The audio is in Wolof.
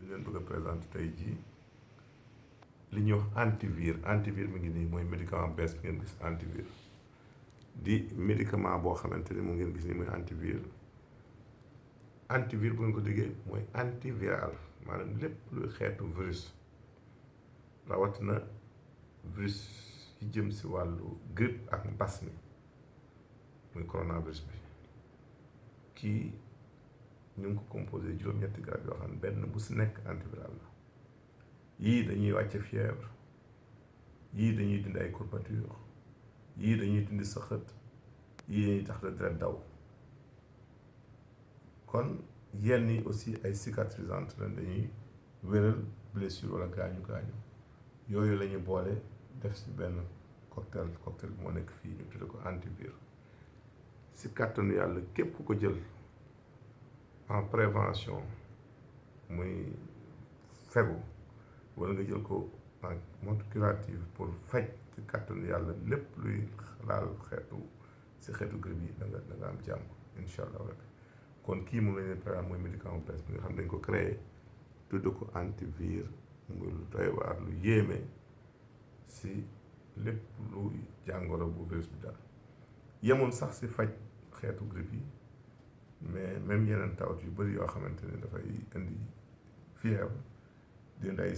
ñu leen bëgg a présenter tey jii li ñuy wax antivirus mi ngi nii mooy médicament bees bi ngeen gis antivirus di médicament boo xamante ni mu ngeen gis nii mooy antivirus bu ngeen ko déggee mooy antiviral maanaam lépp luy xeetu virus rawatina virus yi jëm si wàllu grippe ak mbas mi muy coronavirus bi kii ñu ngi ko composé juróom-ñetti garab yoo xam ne benn bu si nekk antiviral la yii dañuy wàcce fièvre yii dañuy dindi ay courbature yii dañuy dindi sëxët yii dañuy tax la deret daw kon yenn yi aussi ay cicatrisante la dañuy wéral blessure wala gaañu yooyu la ñu boole def si benn cocktail bi moo nekk fii ñu tudde ko antivirus si kàttanu yàlla képp ku ko jël en prévention muy fegu wala nga jël ko en mode curative pour faj ci kàttanu yàlla lépp luy laal xeetu grippe yi da nga am jàmm incha allah rabbi kon kii moom la ñuy présenter mooy médicament bees bi nga xam ne dañ ko créé tudd ko antivirus muy lu doy waar lu yéeme si lépp lu jàngoro bu virus bi daal yemul sax si faj xeetu grippe yi mais même yeneen tawat yu bëri yoo xamante ne dafay indi fièvre di indi ay